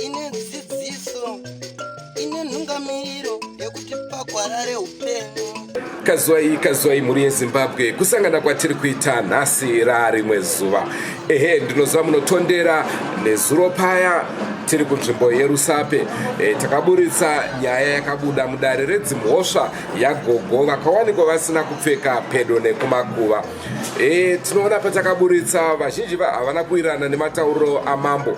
Ine dzidziso, ine nhungamiriro yekutipa gwara reupenyu. Kazwai kazwai mhuri yeZimbabwe, kusangana kwatiri kuita nhasi raarimwe zuva. Ehe, ndinoziva munotondera nezuro paya tiri kunzvimbo yeRusape. Takaburitsa nyaya yakabuda mudare redzimhosva yagogo vakawanikwa vasina kupfeka pedo nekumakuva. Tinoona patakaburitsa vazhinji havana kuwirana nematauriro amambo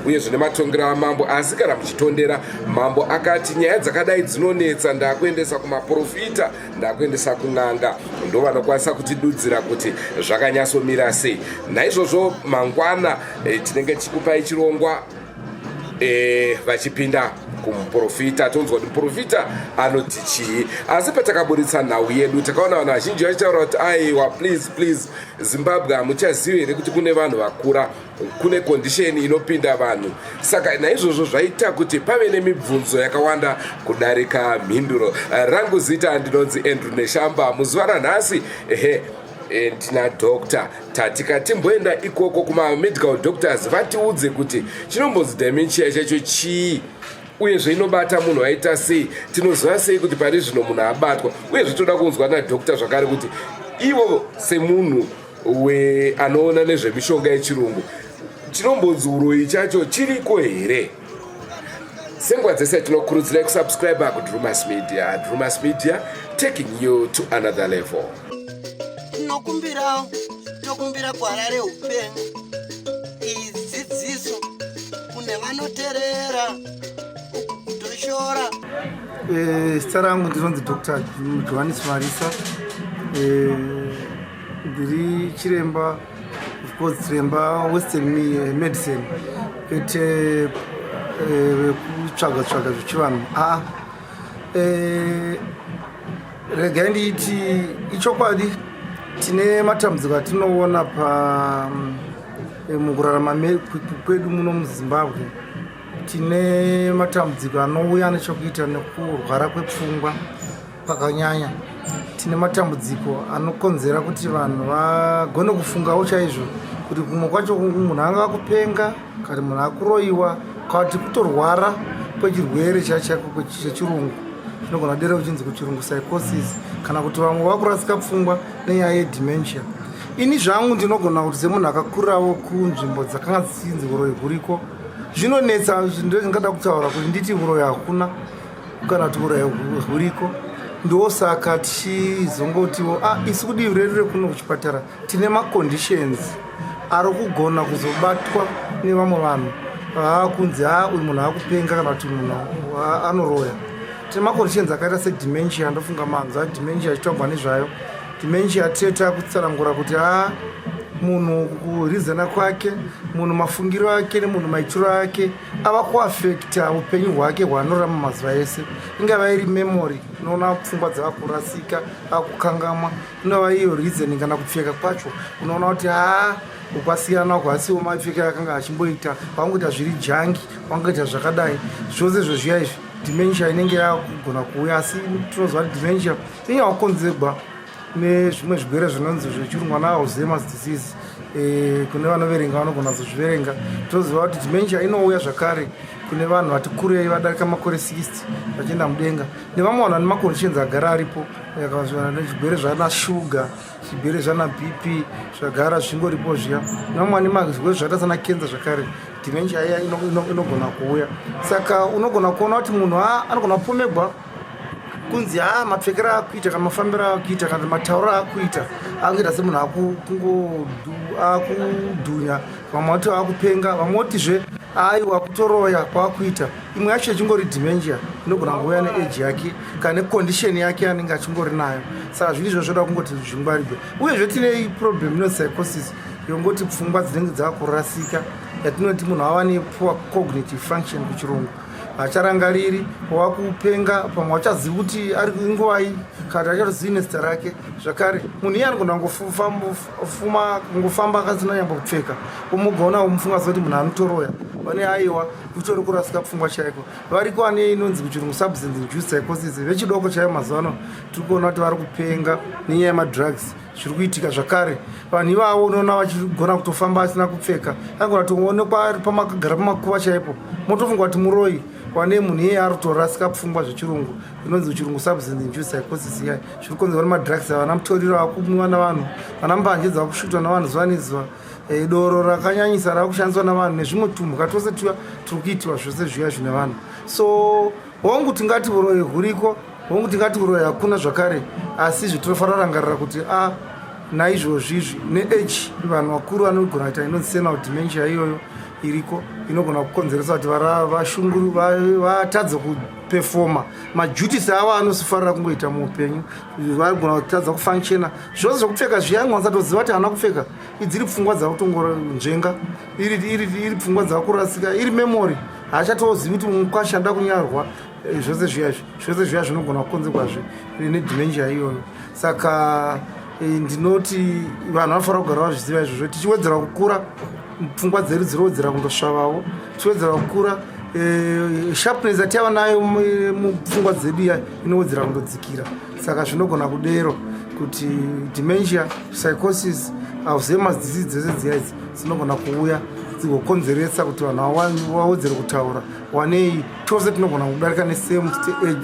uyezve nematongero amambo, asi kana muchitondera mambo akati nyaya dzakadai dzinonetsa, ndakuendesa kumaprofita, ndakuendesa kun'anga, ndo vanokwanisa kutidudzira kuti zvakanyatsomira sei. Naizvozvo mangwana tinenge tichikupai chirongwa vachipinda kumuprofita, tonzwa kuti muprofita anoti chii. Asi patakaburitsa nhau yedu takaona vanhu vazhinji vachitaura kuti aiwa, please please, Zimbabwe, hamuchazivi here kuti kune vanhu vakura, kune condition inopinda vanhu? Saka naizvozvo zvaita kuti pave nemibvunzo yakawanda kudarika mhinduro. Rangu zita ndinonzi Andrew Neshamba. Muzuva ranhasi, ehe, ndina doctor. Tatika timboenda ikoko kumamedical doctors vatiudze kuti chinombonzi dementia chacho chii, uyezve inobata munhu aita sei, tinoziva sei kuti pari zvino munhu abatwa. Uyezve toda kunzwa nadoctor zvakare kuti ivo semunhu anoona nezvemishonga yechirungu, chinombonzi uroyi chacho chiriko here? Senguva dzese tinokurudzirai kusubscribe kuDrumas Media. Drumas Media, taking you to another level. Tinokumbirawo, tokumbira gwara reupenyu, iyi dzidziso kune vanoterera uku kutoshora. Zita rangu ndinonzi Dr Johannes Marisa. Ndiri chiremba, of course chiremba western medicine, kwete vekutsvaga tsvaga zvechivanhu. Aa, regai nditi ichokwadi, tine matambudziko atinoona pa mukurarama kwedu muno muZimbabwe. Tine matambudziko anouya nechokuita nekurwara kwepfungwa kwakanyanya. Tine matambudziko anokonzera kuti vanhu vagone kufungawo chaizvo kuti kumwe kwacho munhu anga akupenga, kana munhu akuroyiwa, kana kuti kutorwara kwechirwere chechirungu chinogona kudera kuchinzi kuchirungu psychosis, kana kuti vamwe vakurasika pfungwa nenyaya yedementia. Ini zvangu ndinogona kuti semunhu akakurirawo kunzvimbo dzakanga dzichinzi uroyi huriko, zvinonetsa. Ndingada kutaura kuti nditi uroyi hakuna kana kuti uroyi huriko. Ndosaka tichizongotiwo isu kudivi redu rekuno kuchipatara tine maconditions ari kugona kuzobatwa nevamwe vanhu vaakunzi a uyu munhu akupenga kana kuti munhu anoroya. Tine maconditions akaita sedementia. Ndofunga manzwa dementia achitaurwa nezvayo. Dementia tete akutsanangura kuti a munhu kureasona kwake, munhu mafungiro ake nemunhu maitiro ake ava kuaffecta upenyu hwake hwaanorarama mazuva ese. Ingava iri memory, unoona pfungwa dzava kurasika, akukangamwa, inova iyo reasoning, kana kupfeka kwacho, unoona kuti haa, ukwasiyana kwasiwo mapfekero akanga achimboita, wangoita zviri jangi, wangoita zvakadai. Zvose izvo zviya izvi dementia inenge yakugona kuuya. Asi tinoziva kuti dementia inenge kukonzerwa nezvimwe zvirwere zvinonzi zvechirungu ana Alzheimer's disease. Kune vanoverenga vanogona kuzozviverenga. Tinoziva kuti dementia inouya zvakare kune vanhu vati kurei, vadarika makore 60 vachienda mudenga, nevamwe vanhu vane maconditions agara aripo, zvirwere zvana shuga, zvirwere zvana BP zvagara zvingoripo zviya, nevamwe vane zvirwere zvakaita sana kenza zvakare dementia iya inogona kuuya. Saka unogona kuona kuti munhu anogona kupomegwa kunzi ha, mapfekero akuita, kana mafambiro akuita, kana matauriro akuita, akuita semunhu akudhunya. Vamwe vati akupenga, vamwe votizve aiwa, kutoroya kwaakuita. Imwe yacho ichingori dementia inogona kuuya neage yake kana necondition yake anenge achingori nayo. Saka zviri izvo zvoda kungoti zvingwarirwe. Uyezve tine problem ino psychosis, yongoti pfungwa dzinenge dzakurasika, yatinoti munhu ava nepoor cognitive function kuchirungu, hacharangariri, wakupenga, pamwe wachazivi kuti ari nguvai, kana kuti achatozivi nezita rake. Zvakare munhu iye anogona kungofamba akasina nyambo kupfeka, umugona umufunga sekuti munhu anotoroya. Vane aiwa, kutori kurasika pfungwa chaiko. Variko ane inonzi kuchirungu substance induced psychosis, vechidoko chaivo. Mazuva ano tiri kuona kuti vari kupenga nenyaya yemadrugs. Zviri kuitika zvakare, vanhu ivavo unoona vachigona kutofamba asina kupfeka, anogona kutoonekwa ari pamakagara pamakuva chaipo, motofunga kuti muroyi. Wane munhu iyeye ari kutorasika pfungwa, zvechirungu inonzi chirungu substance induced psychosis iya, zviri kukonzerwa nemadrugs, vana mutoriro akumwiwa navanhu, vana mbanje dzakushutwa navanhu zuva nezuva, doro rakanyanyisa rakushandiswa navanhu, nezvimwe tumbwa twose tuya turi kuitiwa, zvose zviya zvine vanhu. So hongu, tingati uroyi huriko, hongu, tingati uroyi hakuna zvakare, asi zvitinofanira rangarira kuti a naizvozvi izvi neage, vanhu vakuru vanogona kuita inonzi senile dementia. Iyoyo iriko, inogona kukonzeresa kuti vashunguru vatadze kupefoma maduties avo anosifarira kungoita muupenyu. Vanogona kutadza kufunctiona zvose, zvokupfeka zviya, vasatoziva kuti haana kupfeka. Idziri pfungwa dzakutongonzvenga, iri pfungwa dzakurasika, iri memory, haachatozivi kuti mukwashanda kunyarwa. Zvose zviya izvi, zvose zviya zvinogona kukonzerwazve nedementia iyoyo. Saka ndinoti vanhu vanofanira kugara vazviziva izvozvo. Tichiwedzera kukura, pfungwa dzedu dzirowedzera kundosvavawo. Tichiwedzera kukura, sharpness yatava nayo mupfungwa dzedu iya inowedzera kundodzikira. Saka zvinogona kudero kuti dementia, psychosis, Alzheimer's disease, dzese dziya idzi dzinogona kuuya dzigokonzeresa kuti vanhu vawedzere kutaura. Wanei tose tinogona kudarika nesame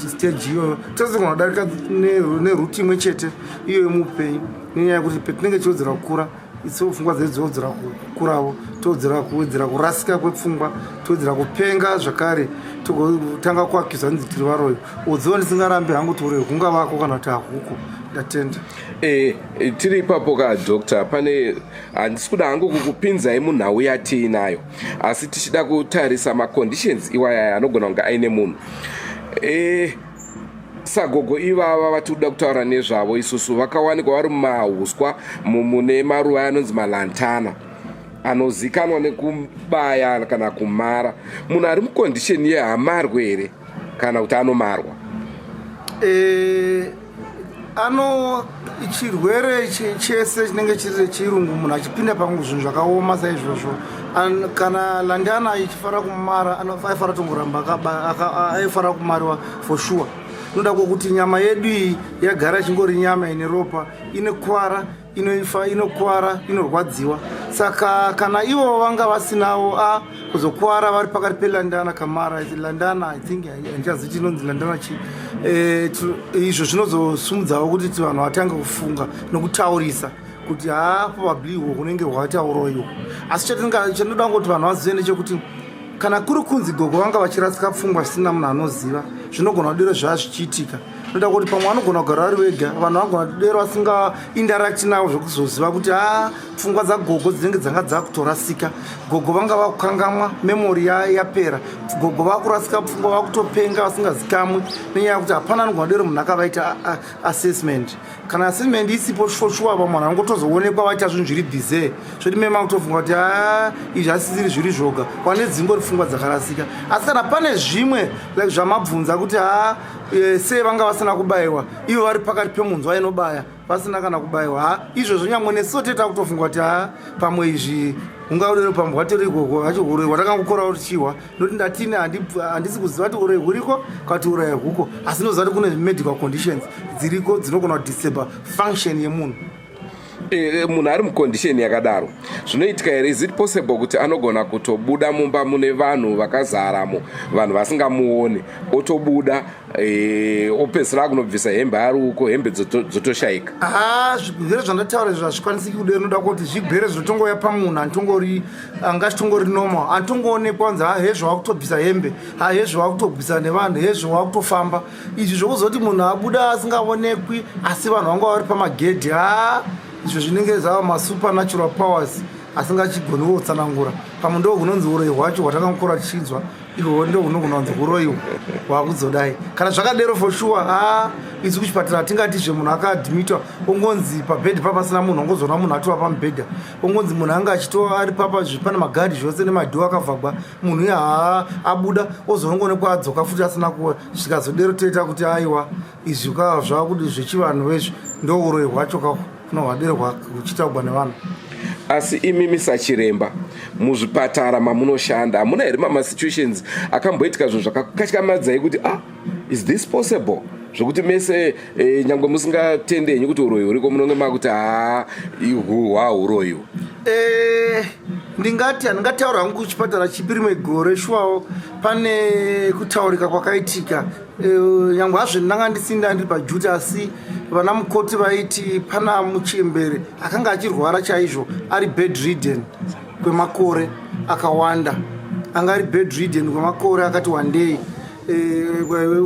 stage iyoyo, tose tinogona kudarika neroute imwe chete iyoyo muupenyu, nenyaya yekuti petinenge tichiwedzera kukura, isu pfungwa dzedu dzowedzera kukurawo, towedzera kuwedzera kurasika kwepfungwa, towedzera kupenga zvakare, togotanga kuakizwa nzi tiri varoyi. Udziwo ndisingarambi hangu kuti uroyi hungavako kana kuti hahuko. Ndatenda. Tiri ipapo ka, doctor, pane handisi kuda hangu kukupinzai munhau yatiinayo, asi tichida kutarisa maconditions iwaya anogona kunge aine munhu. Sagogo ivava vatiri kuda kutaura nezvavo isusu, vakawanikwa vari mumauswa mune maruva anonzi malantana, anozikanwa nekubaya kana kumara. Munhu ari mucondition yehamarwe here kana kuti anomarwa? Ano chirwere chese chinenge chiri chechirungu, munhu achipinda pazvinhu zvakaoma saizvozvo, kana lantana ichifanira kumara, aifanira tongoramba aifanira kumariwa for sure. Inoda kwokuti nyama yedu iyi yagara ichingori nyama ine ropa, ine kwara, inoifa, inokwara, inorwadziwa. Saka kana ivo vanga vasinawo a kuzokwara vari pakati pelantana kamara lantana, I think handichazivi chinonzi lantana chi, izvo zvinozosumudzawo kuti vanhu vatange kufunga nokutaurisa kuti ha, probably ihwo hunenge hwaita uroyiwo. Asi chandinoda kungoti vanhu vazive ndechekuti kana kuri kunzi gogo vanga vachirasika pfungwa zvisina munhu anoziva, zvinogona kudero zvaa zvichiitika. Noda kuti pamwe vanogona kugara vari vega, vanhu vagona kudero vasinga interact navo, zvekuzoziva kuti a pfungwa dzagogo dzinenge dzanga dzakutorasika, gogo vanga vakukangamwa, memory yapera, gogo vakurasika pfungwa, vakutopenga vasingazikamwi, nenyaya yekuti hapana anogona kudero munhu akavaita assessment. Kana assessment isipo, for sure vamwe vanhu vangotozoonekwa vaita zvinhu zviri bizarre, zvoti mema kutofunga kuti a izvi asisiri zviri zvoga, wane dzingori pfungwa dzakarasika. Asi kana pane zvimwe like zvamabvunza kuti ha, sei vanga vasina kubayiwa, ivo vari pakati pemunzwa inobaya, vasina kana kubayiwa, ha, izvozvo nyangwe nesuwo toita kutofunga kuti ha, pamwe izvi ungaudero, pamwe hwatori ikoko hacho uroyi hwatakangokora tichihwa. Nokuti ndatini, handisi kuziva kuti uroyi huriko kana kuti uroyi huko, asi ndinoziva kuti kune medical conditions dziriko dzinogona kudisturba function yemunhu. Munhu ari mucondition yakadaro, zvinoitika here, is it possible kuti anogona kutobuda mumba mune vanhu vakazaramo, vanhu vasingamuoni, otobuda, opedzisira akunobvisa hembe ari uko, hembe dzotoshayika? Ha, zvigwere zvandataura izvo hazvikwanisiki kudero. Noda kuti zvigwere zvinotongouya pamunhu anotongori angachitongori normal, anotongoonekwa kunzi ha, hezvo wakutobvisa hembe, ha, hezvo wakutobvisa nevanhu, hezvo wakutofamba. Izvi zvokuzoti munhu abuda asingaonekwi asi vanhu vanga vari pamagedhi, ha, izvo zvinenge zvava masupernatural powers asingachigoniwo kutsanangura. Pamwe ndo hunonzi uroyi hwacho hwatakangokura tichinzwa ihwohwo, ndo hunogona kunzi uroyi hwakuzodai. Kana zvakadero, for sure, ha, isu kuchipatara hatingatizve munhu akaadmitwa ongonzi pabhedhi papasina munhu, ongozoona munhu atova pamubhedha, ongonzi munhu anga achito ari papa, pane magadhi zvose nemadhoo akavhagwa, munhu iye haa abuda, ozonongoonekwa adzoka futi asina kuwa. Zvikazodero toita kuti aiwa, izvi kaa zvakuti zvechivanhu vezvi, ndo uroyi hwacho kako kunohwadero huchitaugwa nevanhu. Asi imimi sachiremba muzvipatara mamunoshanda, hamuna here mamasituations akamboitika zvinhu zvakakukatyamadzai kuti ah, is this possible? Zvokuti mese e, nyangwe musingatende henyu kuti uroyi huriko, munonge makuti haa, hwa uroyi. Ndingati handingataura hangu kuchipatara chipi. Rimwe gore shuwawo pane kutaurika kwakaitika, nyangwe hazvo ndanga ndisinda ndiri paduty, asi vana mukoti vaiti pana muchembere akanga achirwara chaizvo, ari bedridden kwemakore akawanda. Anga ari bedridden kwemakore akati wandei,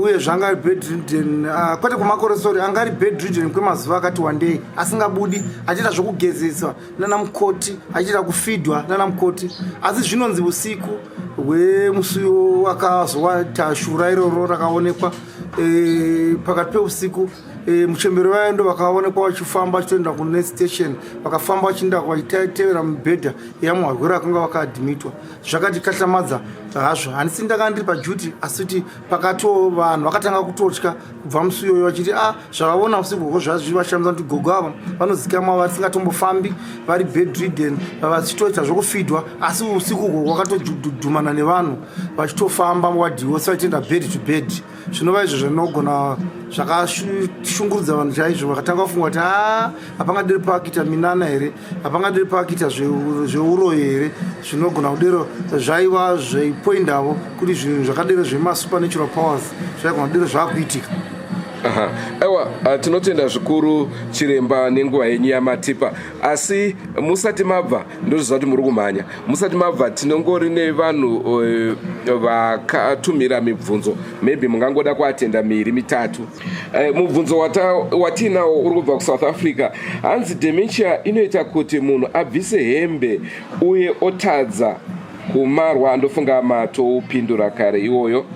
uyezve anga ari bedridden, kwete kwemakore, sorry, anga ari bedridden kwemazuva akati wandei, asingabudi, achiita zvokugezeswa nana mukoti, achiita kufidwa nana mukoti. Asi zvinonzi usiku hwemusi wakazowa shura iroro rakaonekwa, pakati peusiku, muchembere vaya ndo vakaonekwa vachifamba vachitoenda kune station. Vakafamba vachienda vachitevera mibhedha yamwarwere akanga vakaadhimitwa. Zvakatikatyamadza hazvo. Handisi ndanga ndiri paduty, asi kuti pakato vanhu vakatanga kutotya kubva musi iyoyo, vachiti a ah, zvavaona usiku hwo zvazvivashamisa, kuti gogo ava vanozikamwa vasingatombofambi, vari bedridden, vachitoita zvokufidwa, asi usiku uhwo hwakatodhumana nevanhu vachitofamba wadhi wose vachienda bed to bed, zvinova izvo zvinogona zvakashungurudza vanhu chaizvo. Vakatanga kufunga kuti a hapangadiri pakuita minana here, hapangadiri pakuita zveuroyi here, zvinogona kudero zvaiva zveipoindavo kuti zvinhu zvakadero zvemasupernatural powers zvaigona kudero zvaakuitika. Aha. Aiwa, tinotenda zvikuru chiremba nenguva yenyu yamatipa. Asi musati mabva, ndozviziva kuti muri kumhanya, musati mabva, tinongori nevanhu vakatumira mibvunzo, maybe mungangoda kuatenda miiri mitatu. Mubvunzo watiinawo uri kubva kuSouth Africa. Hanzi dementia inoita kuti munhu abvise hembe uye otadza kumarwa. Andofunga matoupindura kare iwoyo.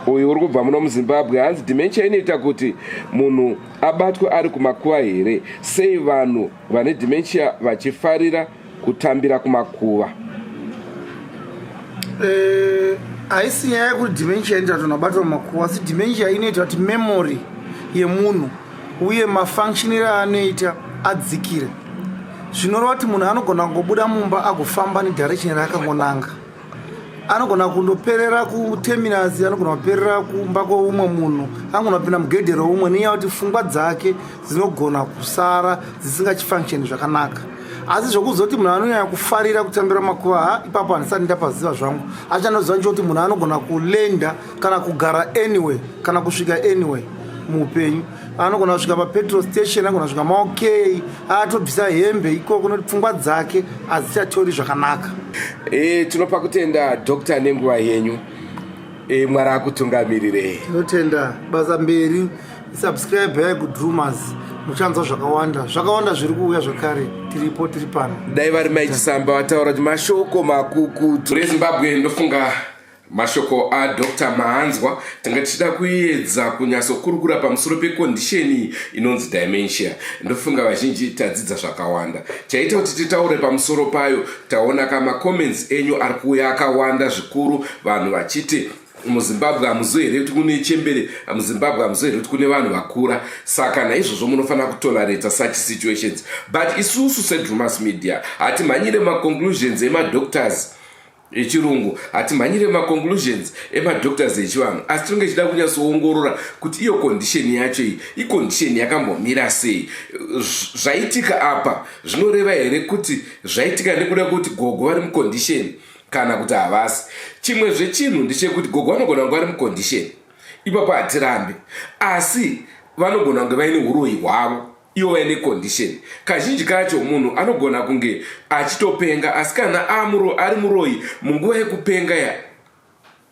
Uyu uri kubva muno muZimbabwe. Hanzi dementia inoita kuti munhu abatwe ari kumakuva here? Sei vanhu vane dementia vachifarira kutambira kumakuva? Haisi nyaya yekuti dementia inoita kuti munhu abatwe mumakuva, asi dementia inoita kuti memory yemunhu uye mafunctioniro aanoita adzikire, zvinoreva kuti munhu anogona kungobuda mumba agofamba nedirection raakangonanga, anogona kundoperera kuterminus, anogona kuperera kumba kweumwe munhu, anogona kupinda mugedhe reumwe, nenyaya yekuti pfungwa dzake dzinogona kusara dzisingachifunctioni zvakanaka. Asi zvokuzoti munhu anonyanya kufarira kutambira makuva, ha, ipapo handisati ndapaziva zvangu. Asi chandoziva nchekuti munhu anogona kulenda kana kugara anyway, kana kusvika anyway muupenyu. Anogona kusvika papetrol station, anogona kusvika maOK, atobvisa hembe ikoko, nokuti pfungwa dzake hadzichatori zvakanaka. Tinopa kutenda doctor nenguva yenyu. Mwari akutungamirirei. Tinotenda. Basa mberi. Subscribe yai kuDrumas, muchanzwa zvakawanda zvakawanda zviri kuuya zvakare. Tiripo, tiri pano. Dai vari maichisamba vataura kuti mashoko makukutu reZimbabwe. Ndofunga mashoko aDr maanzwa. Tanga tichida kuedza kunyatsokurukura pamusoro pecondition inonzi dementia. Ndofunga vazhinji tadzidza zvakawanda chaita kuti titaure pamusoro payo. Taona kamacomments enyu ari kuuya akawanda zvikuru, vanhu vachiti muZimbabwe hamuzivi here kuti kune chembere? MuZimbabwe hamuzivi here kuti kune vanhu vakura? Saka naizvozvo munofanira kutolerata such situations. But isusu seDrumas Media hatimhanyire maconclusions emadoctors echirungu, hatimhanyire maconclusions emadoctors echivanhu, asi tinenge tichida kunyatsoongorora kuti iyo condition yacho iyi icondition yakambomira sei. Zvaitika apa zvinoreva here kuti zvaitika nekuda kwekuti gogo vari mucondition kana kuti havasi? Chimwe zvechinhu ndechekuti gogo vanogona kunge vari mucondition, ipapo hatirambi, asi vanogona kunge vaine uroyi hwavo ivo vaine condition. Kazhinji kacho munhu anogona kunge achitopenga, asi kana ari muroyi, munguva yekupenga ya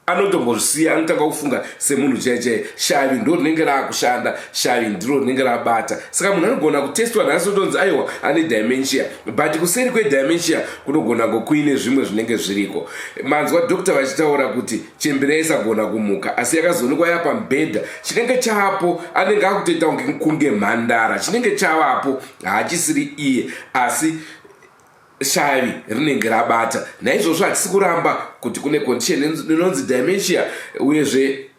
anotombozvisiya, anotanga kufunga semunhu chai chai. Shavi ndo rinenge raakushanda, shavi ndiro rinenge rabata. Saka munhu anogona kutestwa nhasi otonzi aiwa, ane dementia, but kuseri kwedementia kunogona ngo kuine zvimwe zvinenge zviriko. Manzwa doctor vachitaura kuti chembere yaisagona kumuka, asi yakazoonekwa yapamubhedha. Chinenge chaapo, anenge akutoita kunge mhandara. Chinenge chavapo haachisiri iye, asi shavi rinenge rabata. Naizvozvo hatisi kuramba kuti kune condition inonzi dementia, uyezve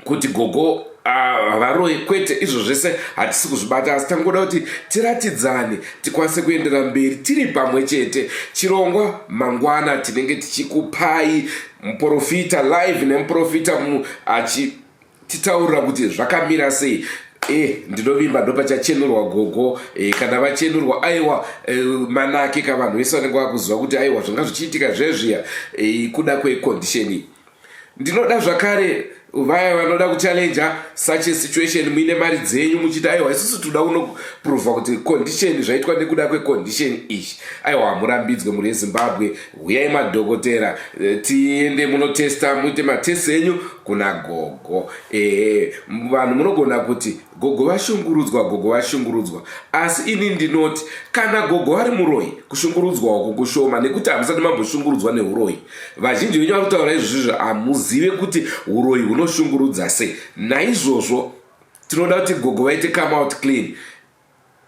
kuti gogo Ah, varoyi kwete izvo zvese hatisi kuzvibata asi tangoda kuti tiratidzane tikwanise kuendera mberi tiri pamwe chete chirongwa mangwana tinenge tichikupai muprofita live nemuprofita achititaurira kuti zvakamira sei e ndinovimba ndopachachenurwa gogo e, kana vachenurwa aiwa e, manake ka vanhu vese vanenge vakuziva kuti aiwa zvanga zvichiitika zvezviya e, kuda kwecondition Ndinoda zvakare vaya vanoda kuchallenger such a situation muine mari dzenyu muchiti aiwa isusu tinoda kunoprova kuti condition zvaitwa nekuda kwecondition iyi aiwa hamurambidzwe mhuri yezimbabwe huyai madhokotera eh, tiende munotesta muite matest enyu kuna gogo ehe vanhu munogona kuti Gogo vashungurudzwa, gogo vashungurudzwa. Asi ini ndinoti kana gogo vari muroyi, kushungurudzwa uku kushoma nekuti hamusati mamboshungurudzwa neuroyi. Vazhinji venyu vari kutaura izvozvo hamuzive kuti uroyi hunoshungurudza sei. Naizvozvo tinoda kuti gogo vaite come out clean.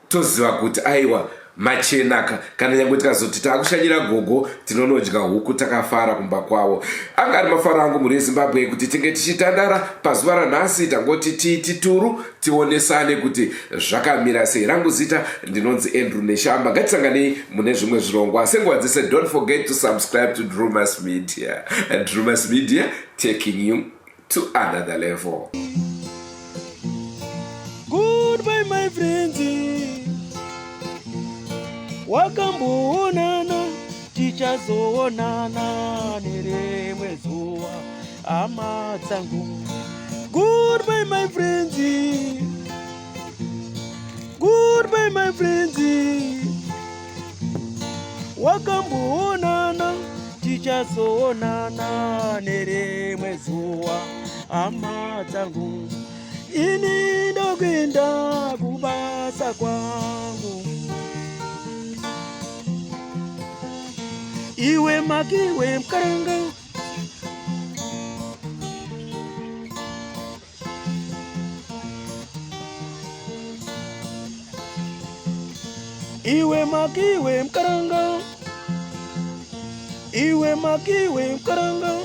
Toziva kuti aiwa machenaka kana nyangwe tikazoti taakushanyira gogo tinonodya huku takafara kumba kwavo anga ari mafaro angu mhuri yezimbabwe kuti tinge tichitandara pazuva ranhasi tangoti tiiti turu tionesane kuti zvakamira sei rangu zita ndinonzi andrew neshamba ngatisanganei mune zvimwe zvirongwa senguva dzese don't forget to subscribe to drumas media drumas media taking you to another level. Goodbye my friends, wakamboonana tichazoonana nerimwe zuva hama dzangu. Goodbye my friends, goodbye my friends, wakamboonana tichazoonana nerimwe zuva hama dzangu ini ndokuenda kubasa kwangu iwe makiwe mkaranga Iwe makiwe mkaranga Iwe makiwe mkaranga